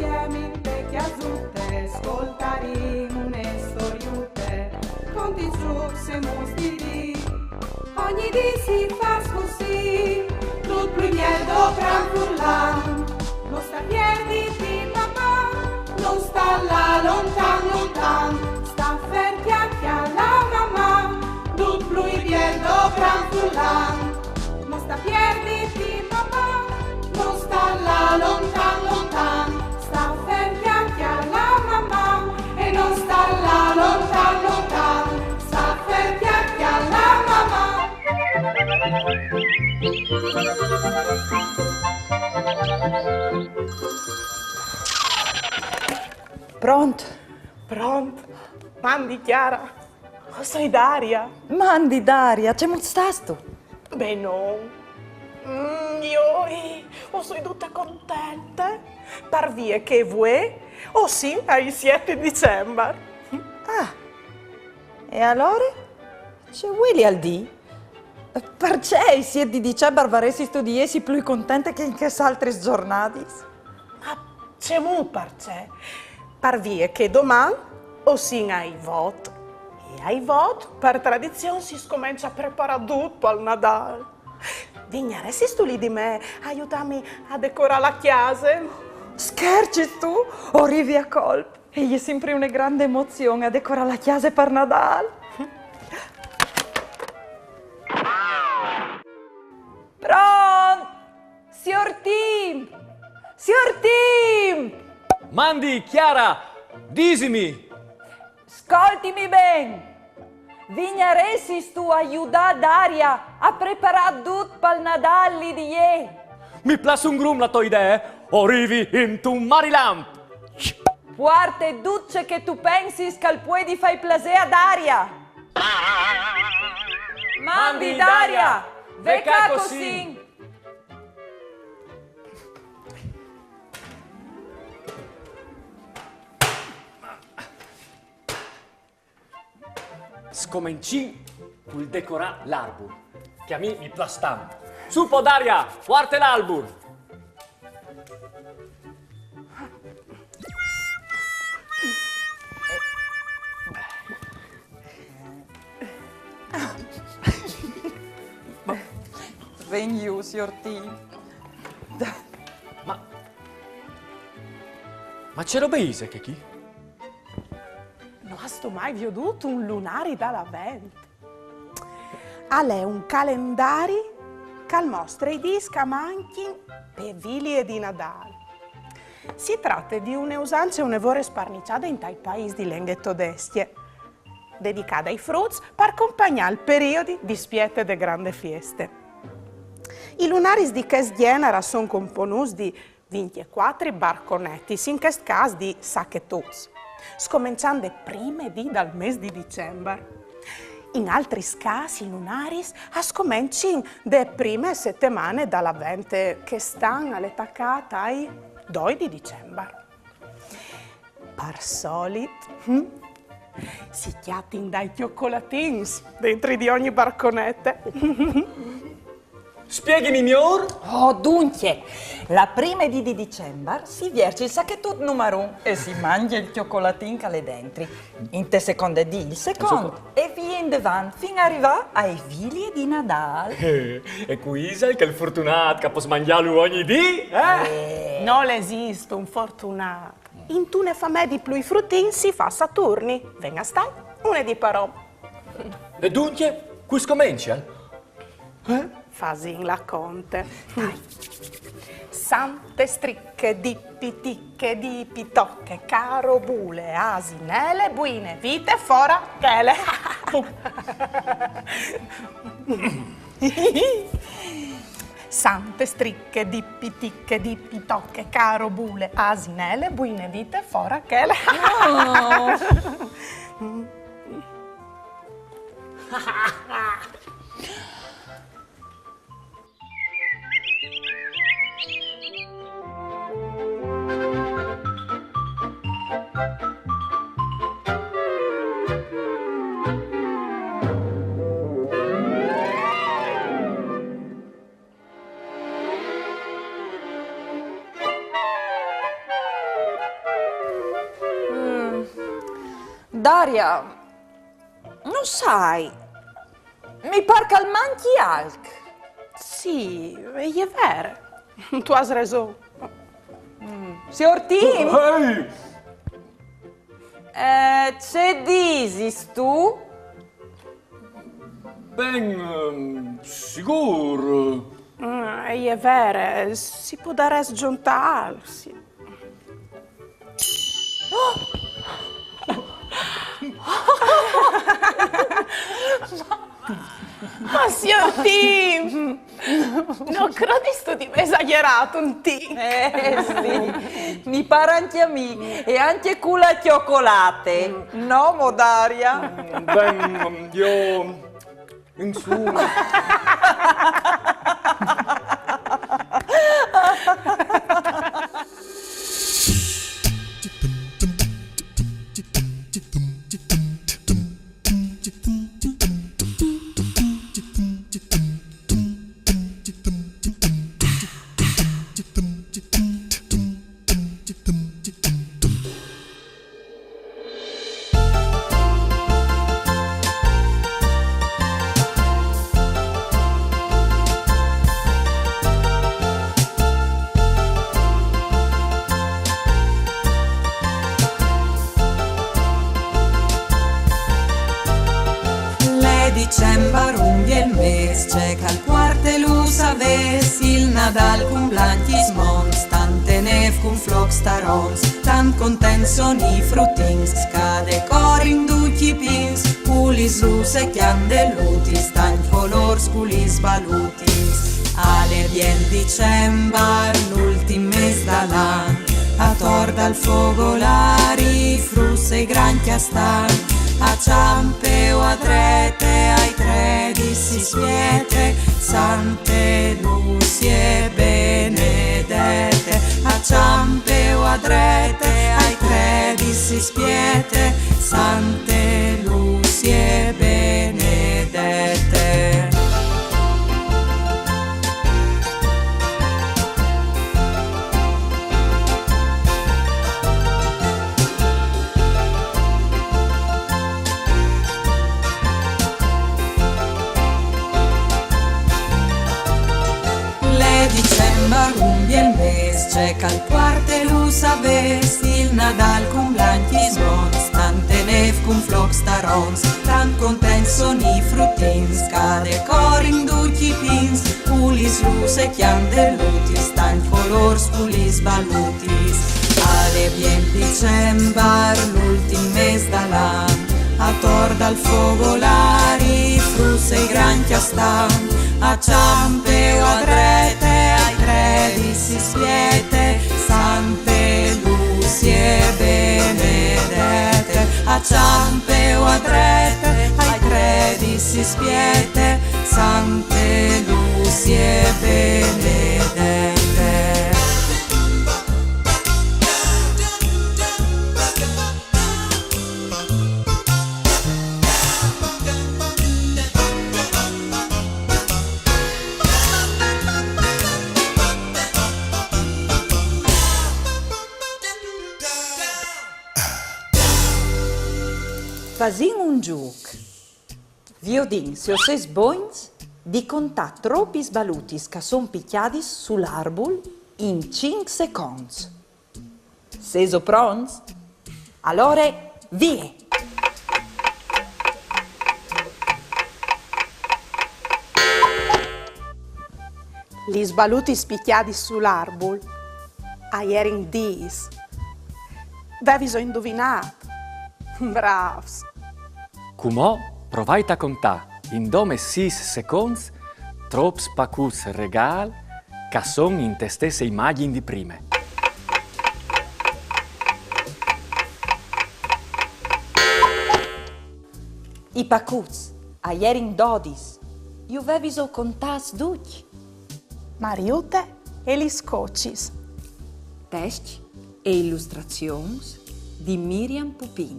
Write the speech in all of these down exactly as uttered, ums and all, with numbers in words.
Insiemi inte cjasute, scoltarìn une storiute, conti, trucs e mostri. Ogni dì si fâs cussì, dut plui biel doprant furlan. No sta pierditi, mamà, no sta lâ lontan, lontan, sta fer cjale a la mamà, dut plui biel doprant furlan. No sta pierditi, mamà, no sta lâ lontan, lontan, sta fer cjale a la mamà, e no sta lâ lontan, lontan, sta fer cjale a la mamà. Pront? Pront? Mandi, Chiara. O soi Daria. Mandi, Daria, cemût stâstu? Benon. Mm, joi, o soi dute contente, par vie che vuê o sin ai siet di Dicembar. Ah, e alore? Ce vuelial dî? Parcè ai siet di Dicembar varessistu di jessi plui contente che in chês altris zornadis? Ma cemût parcè? Par vie che doman o sin ai vot. E ai vot, par tradizion, si scomence a preparâ dut pal Nadâl. Vignaressistu li di me a judâmi a decorâ la cjase? Schercistu? O rivi a colp. E je simpri une grande emozion a decorâ la cjase par Nadâl. Pront? Siôr Timp! Siôr Timp! Mandi, Chiara, disimi! Scoltimi ben! Vignaressistu a judâ Daria a preparâ dut pal Nadâl li di jê? Mi plâs un grum la tô idee, o rivi intun marilamp! Puarte dut ce che tu pensis che al puedi fâi plasê a Daria. Mandi, Daria, ve ca che o sin. Scomencìn cul decorâ l'arbul, che a mi mi plâs tant. Sù po, Daria, puarte l'arbul! Ven jù, siôr Timp. Ma, ma ce robe ise chê chi? No âstu mai viodût un lunari dal Avent? Al è un calendari che al mostre i dîs che a mancjin pe vilie di Nadâl. Si trate di une usance une vore sparniçade intai paîs di lenghe todescje, dedicade ai fruts par compagnâ il periodi di spiete de grande fieste. I lunaris di chest gjenar a son componûts di vincjecuatri barconetis, in chest câs di sachetuts, scomençant de prime dì dal mês di Dicembar. In altris câs i lunaris a scomencin de prime setemane dal Avent, chest an al è tacât ai doi di Dicembar. Par solit, hm, si cjatin dai cjocolatins dentri di ogni barconete. Spieghimi miôr. Oh, duncje, la prime dì di Dicembar si vierç il sachetut numar un e si mangje il cjocolatin che al è dentri. Inte seconde dì il secont e vie indevant fin a rivâ ae vilie di Nadâl. E cui isal chel fortunât che al pues mangjâlu ogni dì, eh? Eh. Nol esist un fortunât. Intune famee di plui frutins si fâs a turni. Ven a stâi une dì par om. E duncje, cui scomencial? Eh? Fasìn la conte. Dai. Sante striche di pitiche di pitoche, carobule, asinele, buine vite fora chele. Sante striche di pitiche di pitoche, carobule, asinele, buine vite fora chele. Oh. Daria, no sai, mi par che al mancje alc. Sì, e je vere. Tu âs reson. Siôr Tim? Ehi! Eh, ce disistu? Ben, ehm, sigûr. Mm, e je vere, si podarès zontâ alc, sì. Ma siôr Tim, no crodistu di vê esagjerât un tic? Eh, sì, mi par ancje a mi, e ancje cu la cjocolate, no mo, Daria? Ben, jo, insome. L'è dicembar, un biel mês, ce che al puarte lu savês, il Nadâl cun blancjis monts, tante nêf cun flocs taronts, tant contents son i frutins, ca decorin ducj i pins, cu lis lûs e cjandelutis, tancj colôrs cu lis balutis. Al è biel dicembar, l'ultin mês dal an, ator dal fogolâr i fruts e i grancj a stan, a çampe o a drete, ai credis si spiete, Sante Lucie benedete, a çampe o a drete, ai credis si spiete, Sante Lucie benedete. L'è dicembar, un biel mês, ce che al puarte lu savês, il Nadâl cun blancjis monts, tante nêf cun flocs taronts, tant contents son i frutins, ca decorin ducj i pins, cu lis lûs e cjandelutis, tancj colôrs cu lis balutis. Al è biel dicembar, l'ultin mês dal an, ator dal fogolâr i fruts e i grancj a stan, a çampe o a drete, ai credis si spiete, Sante Lucie benedete, a çampe o a drete, ai credis si spiete, Sante Lucie benedete. Fasìn un zûc. Viodìn se o sês bogns di contâ tropis balutis che a son picjadis sul arbul in cinc seconts. Sêso pronts? Alore, vie! Lis balutis picjadis sul arbul a jerin dîs. Vêviso induvinât? Brâfs! Cumò provait a contâ, in dome sîs seconts, trops pacuts regâl che a son inte stesse imagjin di prime. I pacuts a jerin dodis. Ju vêviso contâts ducj? Mariute e lis cocis. Tescj e ilustrazions di Miriam Pupin.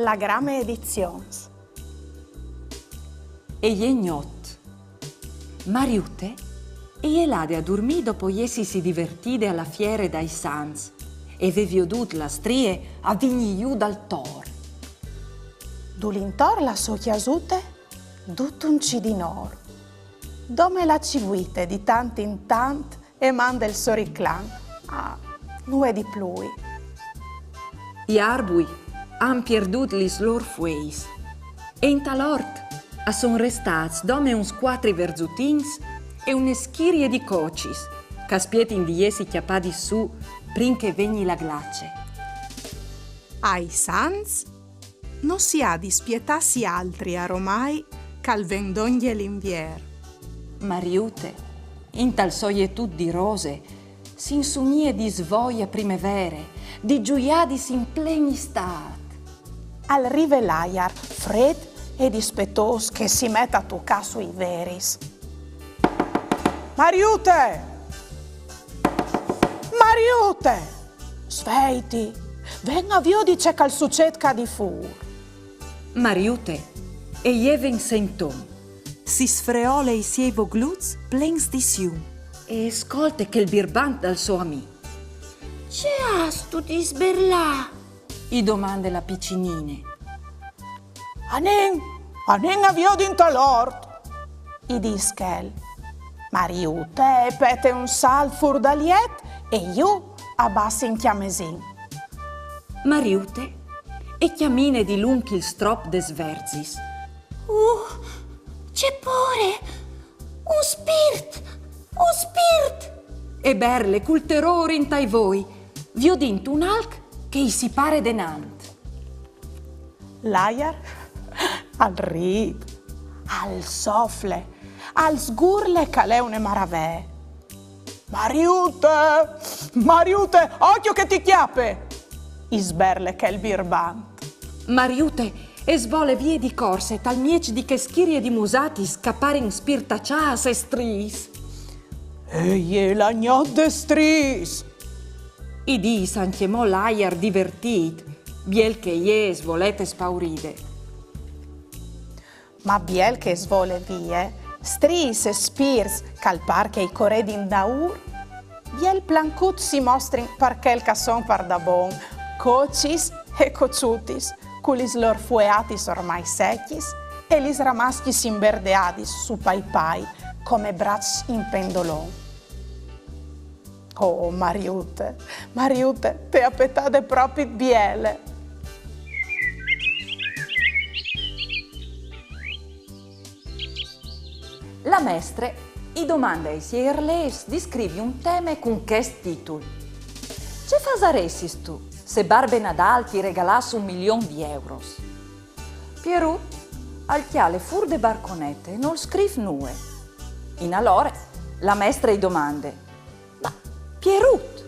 La Grame Edizions. E je gnot. Mariute e je lade a durmî dopo jessisi divertide a la fiere dai Sants e vê viodût la strie a vignî jù dal tor. Dulintor la sô cjasute, dut un cidinôr. Dome la ciguite di tant in tant e mande il so riclam. Ah, nuie di plui. I arbui a àn pierdût lis lôr fueis. E intal ort a son restâts dome uns cuatri verzutins e une schirie di cocis, che a spietin di jessi cjapadis sù prin che e vegni la glace. Ai sants no si à di spietâsi altri aromai che al ven dongje l'Invier. Mariute, intal so jetut di rose, si insumie di svoi a primevere, di zuiadis in plen Istât. Al rive l'aiar, frêt e dispetôs, che si met a tucâ sui veris. Mariute! Mariute! Sveiti! Ven a viodi ce che al sucêt ca di fûr. Mariute e jeve in senton. Si sfreole i siei vogluts plens di sium. E e scolte chel birbant dal so amì. Ce âstu di sberlâ? I domande la picinine. Anìn, anìn a viodi intal ort, i dîs chel. Mariute e pete un salt fûr dal jet e jù a bas in cjamesin. Mariute e cjamine dilunc il strop des verzis. Uh, ce pôre! Un spirt! Un spirt! E berle cul terôr intai voi, viodint un alc che i si pare denant. L'aiar al rît, al sofle, al sgurle che al è une maravee. Mariute! Mariute! Ocjo che ti cjape! I sberle chel birbant. Mariute e svole vie di corse tal mieç di chê schirie di musatis che a parin spirtaçâts e striis. E je la gnot des striis! I dîs ancjemò l'aiar divertît, biel che jê e svole spauride. Ma biel che e svole vie, striis e spirts che al pâr che i coredin daûr, biel plancut si mostrin par chel che a son pardabon, cocis e coçutis, cu lis lôr fueatis ormai secjis e lis ramascjis imberdeadis su pai pai come braçs in pendolon. Oh, Mariute, Mariute, te à petade propit biele. La mestre i domande ai siei arlêfs di scrivi un teme cun chest titul: Ce fasaressistu se Barbe Nadâl ti regalàs un milion di euros? Pierut al cjale fûr de barconete e nol scrîf nuie. In alore, la mestre i domande: Ma, Pierut,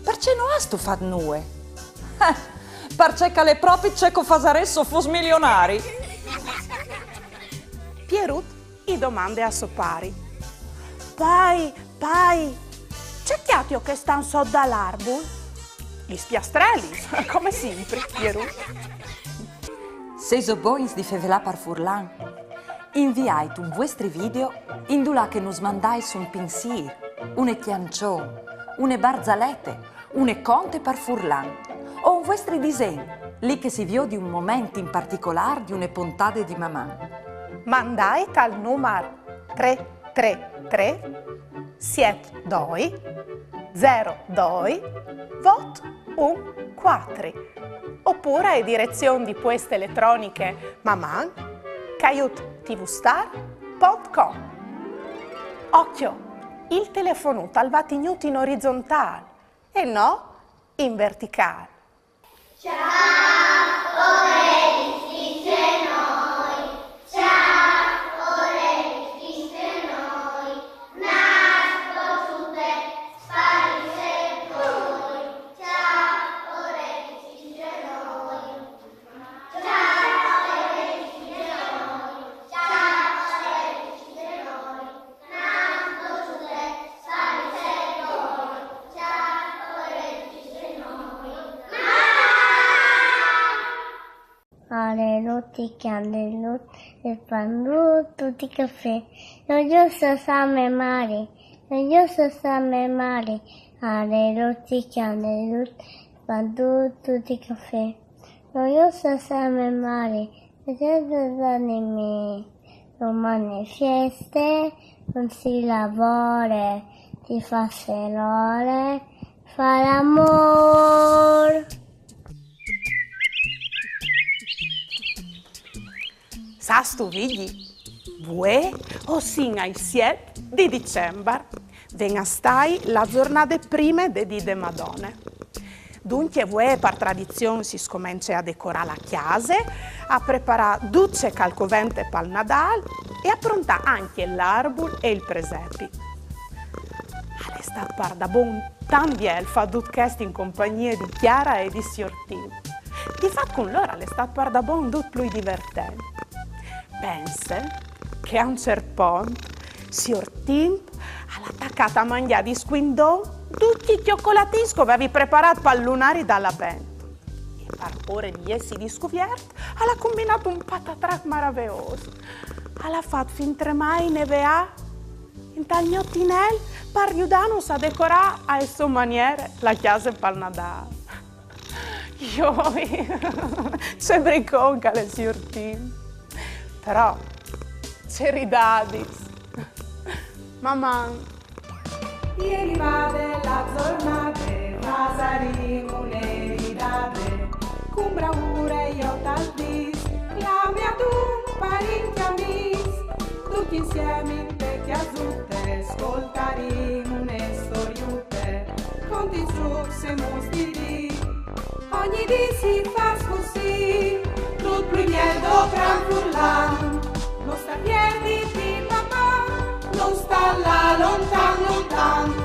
parcè no âstu fat nuie? Eh, parcè che al è propit ce che o fasarès se o fos milionari. Pierut i domande a so pari: Pai, pai, ce cjatio chest an sot dal arbul? Lis piastrelis, come simpri, Pierut. Sêso bogns di fevelâ par furlan? Inviait un vuestri video indulà che nus mandais un pinsîr, une cjançon, une barzalete, une conte par furlan, o un vuestri disen, li che si viodi un moment in particolâr di une pontade di Maman. Mandait al numar trê trê trê siet doi zero doi vot un cuatri, opûr ae direzion di pueste eletroniche maman caiut tvstar pont com. Ocjo, il telefonut al va tignût in orizontâl e no in verticâl. Aleluti, candelut, e pandut, tuti cafè. Lo giusto sa me mari, lo giusto sa me mari. Aleluti, candelut, pandut, tuti cafè. Lo giusto sa me mari, Perché domani mi domani feste, non si lavora, si fa serole, fa l'amor. Sâstu, Vigji? Vuê o sin ai siet di Dicembar. Ven a stâi la zornade prime de dì de Madone. Duncje vuê par tradizion si scomence a decorâ la cjase, a preparâ dut ce che al covente pal Nadâl e a prontâ ancje l'arbul e il presepi. Al è stât pardabon tant biel fâ dut chest in compagnie di Chiara e di siôr Tim. Di fat cun lôr al è stât pardabon dut plui divertent. Pense che a un cert pont siôr Tim al à tacât a mangjâ di scuindon ducj i cjocolatins che o vevi preparât pal lunari dal Avent. E par pôre di jessi discuviert, al à combinât un patatrac maraveôs. Al à fat fintremai neveâ intal gno tinel par judânus a decorâ ae sô maniere la cjase pal Nadâl. Joi, ce bricon che al è siôr Tim. Però, ce ridadis. Maman! E rivade la zornade, fasarìn une ridade, cun braure jo tal dîs, clame adun parint e amîs, ducj insiemi inte cjasute, scoltarìn une storiute, conti, zûcs e mostidis. Ogni dì si fâs cussì, dut plui biel dal gran furlan. No sta pierditi, Maman, no sta lâ lontan, lontan.